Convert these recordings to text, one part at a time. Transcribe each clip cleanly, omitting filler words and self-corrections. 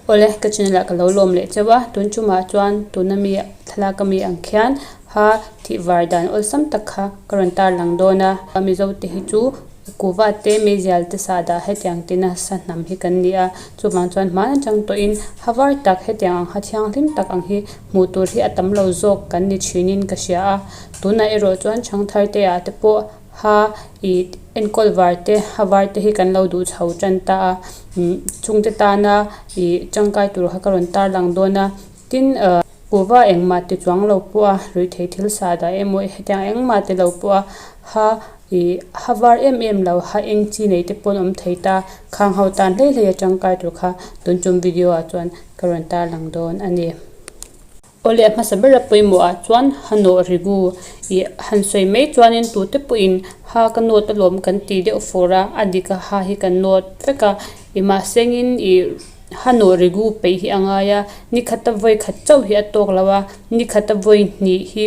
Awle, ka channel ah ka lo lawm leh cheu a, tun tumah chuan tuna mi thlalak ami ang khian ha tih var dan awlsam tak kha ka rawn tarlang dawn a. Mizo te hi chu kuhva te meizial te sahdah hetiang te nasa hnam hi kan ni a, chuvang chuan hmaan atang tawhin ha var tak hetiang ang ha thianghlim tak ang hi hmuh tur hi a tam lo zawk kan ni thinin ka hria a, tunah erawh chuan thangthar te ah te pawh Ha ih enkawl var te ha var te hi kan lo duh chho tan ta a umm chungte tana ih tangkai tur kha ka rawn tarlang dawn a tin ah kuhva engmah ti chuang lo pawh a ruihtheih thil sa dah emaw hetiang engmah ti lo pawh a ha ih ha var em em lo ha eng chi nei te pawh an awm thei ta khang ho tan hlei hlei a tangkai tur kha tun chung video ah chuan ka rawn tarlang dawn a ni. Awle a hmasa ber a pawimawh ah chuan ha nawh rigu ih han sawi mai chuanin tute pawhin ha ka nawt alawm kan ti deuh fur a, a dik a ha hi kan nawt vek a ih mahsengin ih ha nawh rigu peih hi a ngai a, ni khata vawi khat chauh hi a tawk lo a, ni khata vawi hnih hi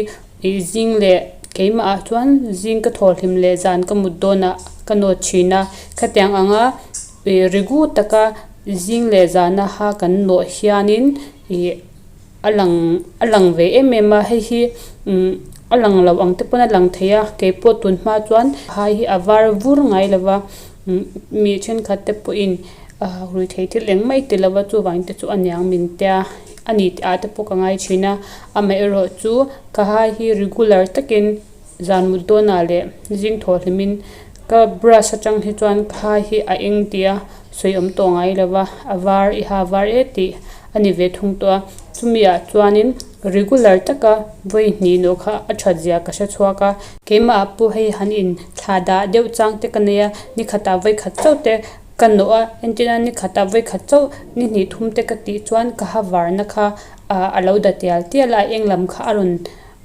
ih zing leh keimah ah chuan zing ka thaw hlim leh zan ka mut dawnah ka nawt thin a, khatiang anga ih rigu taka zing leh zana ha kan nawh hianin ih. A lang a lang ve em em a hei hi umm a lang lo ang te pawn a lang thei a keipawh tun hma chuan hai hi a var vur ngai lo va umm mi thenkhat te pawhin ah ruihtheih thil engmah i ti lo va chuvang te chu a niang min tia a ni tih ah te pawh ka ngai thin a amaherawh chu ka hai hi regular takin zan mut dawnah leh zing thawh hlimin ka brush atang hi chuan ka hai hi a eng tih a sawi awm tawh ngai lo va a var i ha var e tih a ni ve thung tawh a chumi ah chuanin regular taka vawi hnih nawh kha a that zia ka hre chhuak a. Keimah ah pawh hei han in thla dah deuh chang te ka nei a ni khatah vawi khat chauh te ka nawh a entirna ni khatah vawi khat chauh ni hnih thum te ka tih chuan ka ha varna kha ah a lo da tial tial a a eng lam kha a rawn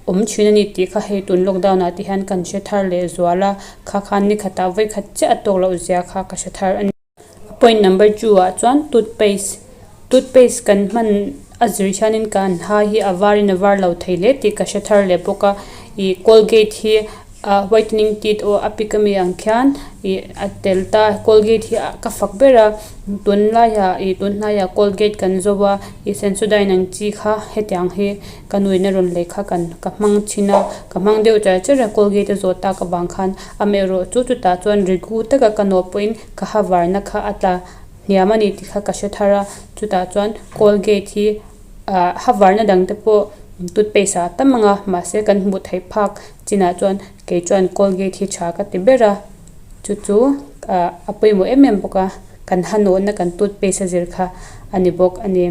awm thin a ni tih kha hei tun lockdown ah te hian kan hre thar leh zual a kha khan ni khatah vawi khat chiah a tawk loh zia kha ka hre thar a ni. Point number 2 ah chuan toothpaste toothpaste kan hman a zir hianin kan ha hi a varin a var lo thei hle tih ka hre thar leh bawk a ih colgate hi ah whitening teeth aw a pic ami ang khian ih a tel ta colgate hi ka fak ber a tunlaiah ih tunhnaiah colgate kan zo a ih sensodyne ang chi kha hetiang hi ka nuin a rawn lei kha kan ka hmang thin a ka hmang deuh char char a colgate a zawh tak avang khan amaherawh chu chutah chuan rigu taka ka nawh pawhin Ka ha varna kha a tla hniam a ni tih kha ka hre thar a, chutah chuan Colgate hi ah ha varna dang te pawh toothpaste ah a tam ang a, mahse kan hmuh theih phak chinah chuan kei chuan Colgate hi tha ka ti ber a, chu chu ah a pawimawh em em bawk a, kan ha nawhna kan toothpaste a zir kha a ni bawk a ni.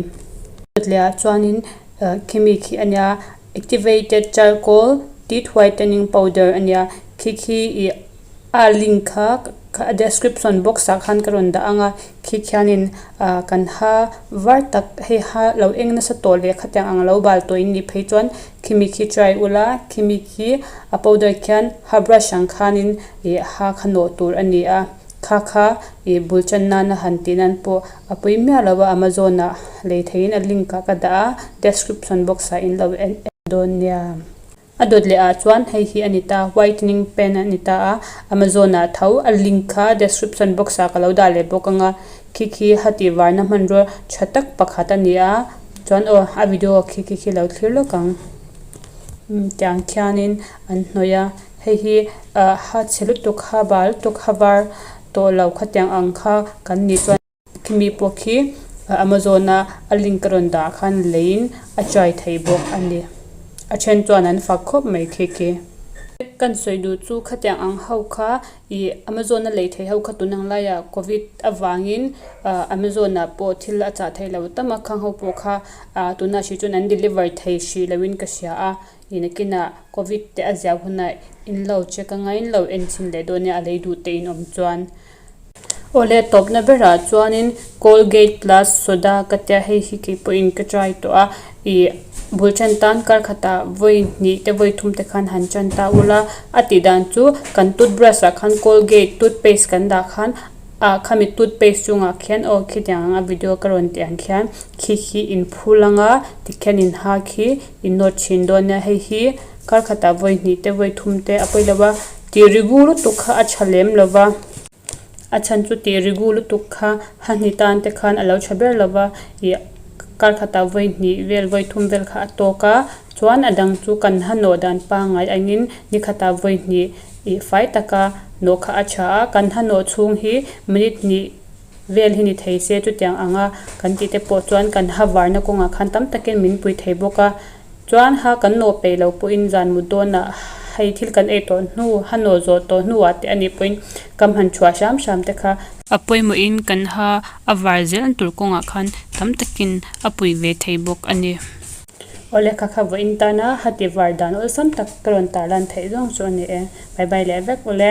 Leh ah chuanin ah khimi khi a nia activated charcoal teeth whitening powder a nia khi khi ih. A link kha a description box ah khan ka rawn dah ang a khi khianin ah kan ha var tak hei ha lo eng nasa tawh leh khatiang ang lo bal tawh in nih phei chuan khimi khi try ula khimi khi a powder khian ha brush ang khanin ih ha kha nawh tur a ni a kha kha ih bul tan nana han tih nan pawh a pui miah lo a amazon ah lei theihin a link ah ka dah a description box ah in lo en dawn nia. A dawt leh ah chuan hei hi a ni ta whitening pen a ni ta a amazon ah tho a link kha description box ah ka lo dah leh bawk ang a khi khi ha tih varna hmanrua tha tak pakhat a ni a chuan aw a video khi khi khi lo thlir lawk ang tiang khianin an hnawih a hei hi ah ha chhe lutuk ha bal lutuk ha var tawh lo khatiang ang kha kan nih chuan. Khimi pawh khi Amazon a a link a rawn dah khan leiin a try thei bawk a ni. A then chuan an fak khawp mai khi khi. Kan sawi duh chu khatiang ang ho kha ih Amazon a lei thei ho kha tun ang laiah covid avangin ah Amazon ah pawh thil a chah theih loh tam a khang ho pawh kha ah tunah hrih chuan an deliver thei hrih loin ka hria a ih nakinah covid te a ziah hunah in lo check anga in lo en chhin leh dawn nia a lei duh te in awm chuan. Awle tawpna berah chuanin Colgate plus soda ka tia hei hi kei pawhin ka try tawh a ih bul tan tan kar khatah vawi hnih te vawi thum te khan han tan ta ula a tih dan chu kan toothbrush ah khan Colgate toothpaste kan dah khan ah khami toothpaste chungah khian aw khitiang anga video ka rawn tih ang khian khi khi in phul anga tikhian in ha khi in nawt thin dawn nia hei hi kar khatah vawi hnih te vawi thum te a pawi lo va. Tih rigu lutuk kha a tha lem lo va. A chhan chu tih regu lutuk kha hahni tan te khan a lo tha ber lova ih kar khatah vawi hnih vel vawi thum vel kha a tawk a chuan a dang chu kan ha nawh dan pangai angin ni khatah vawi hnih ih fai taka nawh kha a tha a kan ha nawh chhung hi minute hnih vel hi ni thei se chutiang anga kan tih te pawh chuan kan ha varna kawngah khan tam takin min pui thei bawk a chuan ha kan nawh peih loh pawhin zan mut dawnah hei thil kan ei tawh hnu ha nawh zawh tawh hnuah te anih pawhin kam han thuah hram hram te kha a pawimawhin kan ha a var zel tur kawngah khan tam takin a pui ve thei bawk a ni. Awle kha kha vawiin tana ha ti var dan awlsam tak ka rawn tarlan theih zawng chu a ni e. Bye bye leh vek ule.